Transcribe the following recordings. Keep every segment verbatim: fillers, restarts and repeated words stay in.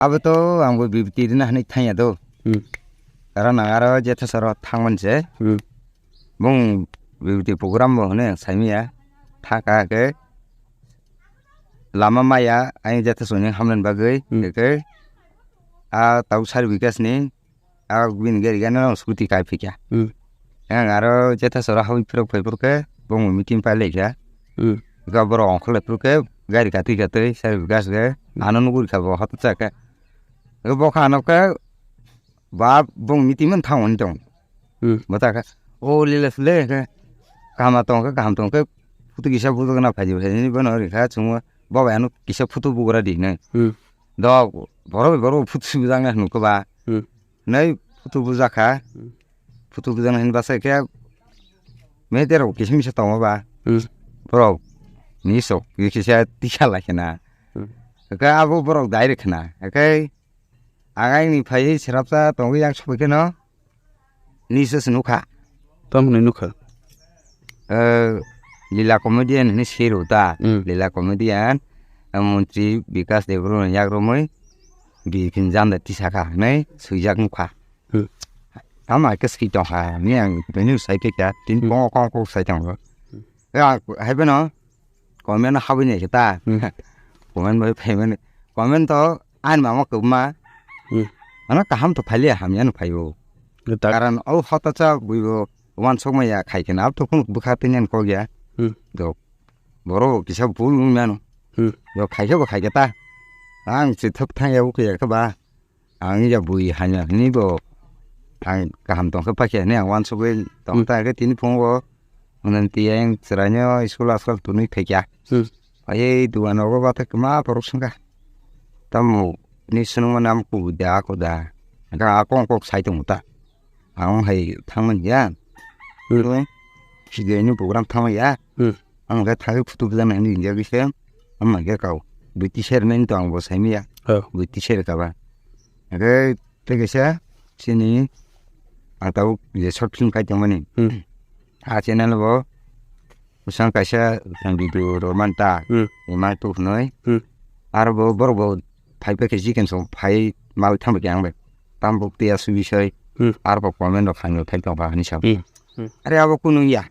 Abo to ang bo bibiti rina hinwi thangya do. Hmm. Karon ang aro jetha soro thangmani se. Hmm. Bung bibiti program bo hwnwi ang saimanya. Thaka ke lama maya ang jetha soni hamlen bagwi. Hmm. Ke a tau sar bikas ni a bini gari gana scooty kai phikya. Hmm. Ang aro jetha soro hawi phirok phai phurke bung meeting pai laikya. Hmm. Ga borok ongkhor lai phurke gari katwi katwi sar bikas ge ano nuguri kha bo hoto chaka. Bo kha ano ke ba bung meeting man thang on tong. Hmm. Bo ta kha o lila sule ke kama tong ke kaham tong ke phutu kisa bujo gana phai phai ni bono ri kha chungo bo bai ano kisa phutu bugra di ne. Hmm. Do borok borok phutu sibujang na nuko ba. Hmm. Nai phutu bujak kha. Hmm. Phutu bujak hin basa khe meter rok kisim se tongo ba. Hmm. Borok ni sok kisa tisa lai khna. Hmm. Ka abo borok dai re khna. Kai agai ni phai srapsa tongo yang sok kheno. Nisa se nukha. Tamoni nukha. Eh, Lila comedian hinwi siro ta. Hmm. Lila comedian, eh, montri Bikas Debbarma ni yakrumwi bini janda tisakha hinwi swijak nukha. Hmm. Tamo hai khe swi tongkha hinwi ang bini sai khe kha. Tini Hmm. kongo kongo kok sai tongo. Hmm. Ya, hai phano comment habwi nai khe ta. Hmm. Comment bai phaimani. Comment to ani mama kwbma. Hmm. Ano kaham to phailiya hamya no phaibo. Karon o hotacha buibo wansokma ya khai kheno abo to kunu bwkha tini ani kok ya. Hmm. Do borok kisa bul wng mano. Hmm. Do khai khe bo khai khe ta. Ang se thok thang ya ukhe ya khe ba. Ang ya bui hanya hini bo ang kaham tong khe pakhe hini ang wansugwi tong Hmm. ta khe tini phungo hwnwi tiyang chwraino school askal tunwi phaikya. Hmm. Ai dugan rogo bata kwma borok swngkha. Tamo ni swngmani amo kubui da ako da. Hwnkhe a kok kok sai tongo ta. Ang hai thangmani ya. Hmm. Sijai ni program thangmani ya. Hmm. Ang khe thangwi photo bwjak nai hinwi ringjagwi se. Ang khe kau. Bui teacher nai to ang bo saimanya. Oh. Bui teacher kaba. Hwnkhe tei kaisa chini ang tabuk je short film khai tongmani. Hmm. A channel bo bwsang kaisa video rw man ta. Hmm. Imang tu hwnwi. Hmm. Aro bo borok bo phai phai khe chicken song phai mal thang bai ang bai. Tam buk tiya su bisoi. Hmm. Aro bo comment rok khanwi phai tong kha hinwi sa. Hmm. Hmm. Are abo kunu ya.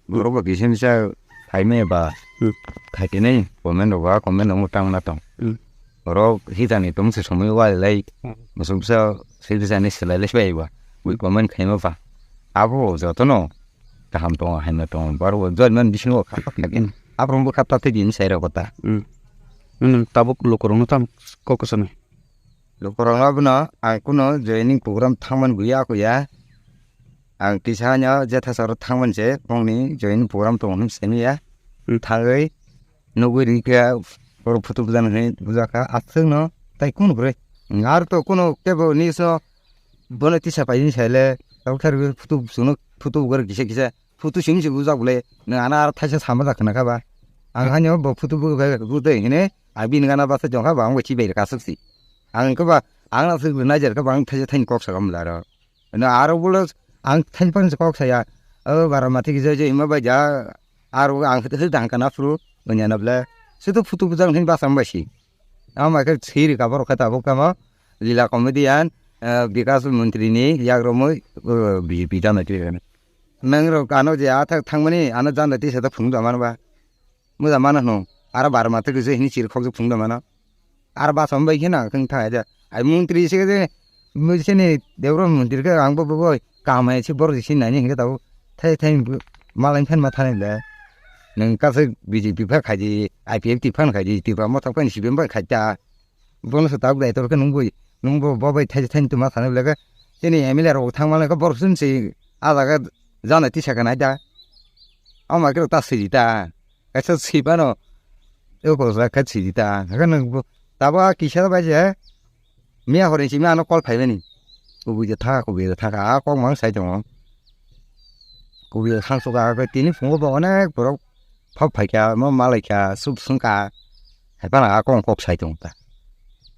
Borok bo kisa misa phaimaya ba Hmm. thaitinai comment rok ba comment rok mwtang na tong. Hmm. Borok hitani tong se somoi wal lai Hmm. musuk sa sibisani selai lai bai ba wi comment khaima ba abo jotono kaham tongo haino tongo borok bo join man bisingo khata khakin abrong bo khata tei din sai rok ta. Hmm. Nung tabuk lukurok no tam kok kwchani. Lukurok no bono ang kuno joining program thangman buya kuya. Ang kisa hanya jetha soro thangman se bongni join program tong hwnwi simi ya. Hmm. Thangwi nugwi ri khe borok photo bujan hwnwi bujak kha aswk no tai kunu kwrwi. Ar to kuno kebo news no bono tisa paini saile tabuk thar photo buchung no photo bugar kisa kisa photo simi se bujak bole nang ana ar thaisa sama jak khna kha ba. Ang hanya bo photo bugar bu de hine abi nang ana basa jong kha ba ang bo chibai kha aswk si. Ang khe ba ang aswk najar kha ba ang thaisa thaini kok sa gam laro. Eno aro bolo ang thainphang se kok saya. O bara mati kisa je hima bai ja aro ang hwtwi hwtwi dangka na phuru onya na ble. Sutu phutu bujang hin basam bai si. Ama khe siri ka borok khe tabuk tamo Lila comedian, eh, Bikas Montri ni yagromoi, eh, B J P jana twi. Nang rok ano je athak thangmani ano jana twi sa ta phunuk da mano ba. Moja mano hno. Aro bara mati kisa hini chiri khok phunuk da mano. Ar basa bai khe na khe thang ja. Ai montri se je mo se ni Debra montri khe ang bo bo kaham hai se borok se nani hingke tabo thai thai malai phan ma thani le. Nang ka se B J P pha khaji, I P F T phan khaji, Tipra Motha phan sibem bai khaja. Bono se tabuk dai tor khe nung bo nung bo bo bai thai thai tuma thani le khe. Chini M L A rok thang malai khe borok sun se a jaga jana tisa khe nai da. Ama khe ta siri ta. Kaisa sibano. Eko sa kha sidi ta. Haka nang bo. Tabo a kisa bai je. Miya hore simi ano call phaimani. Kubui je tha, kubui je tha. A kok mang sai tongo. Kubui je thang suka ka tini phungo bo onek borok phap phaikha, mo malaikha, sup sungkha. Haibana a kok kok sai tongo ta.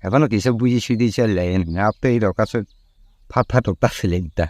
Haibano kisa buji sudi se le. Ngap tei rok kasu phat phat rok ta sile ta.